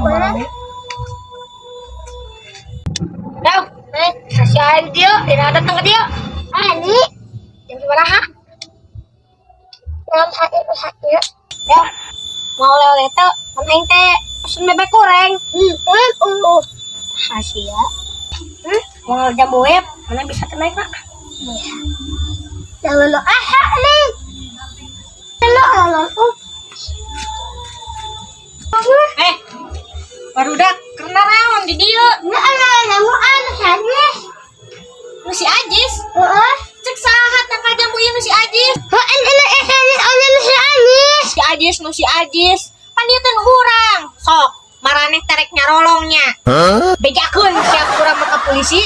Nu barani. Tahu, eh, si aing dia, tidak datang ke dia. Ani Jam sabaraha? Jam 1 1. Ya, mau oleh-oleh teh, kan aing teh pesen bebek goreng. Asia. Mau jambu web, mana bisa naik, Pak? Iya. Jangan lo ah nih. Lo lo lo. Eh, barudak karena naon di dieu? Nggak ada mau ada saja. Nu si Ajis. Heeh. Cek saha tangkal jambu ieu nu si Ajis? Heeh, ini ini ini si Anis. Si Ajis nu si Ajis. Pan ieu teh nu urang. Sok, maraneh terek nyarolongnya. Bejakeun siap urang mah ka polisi.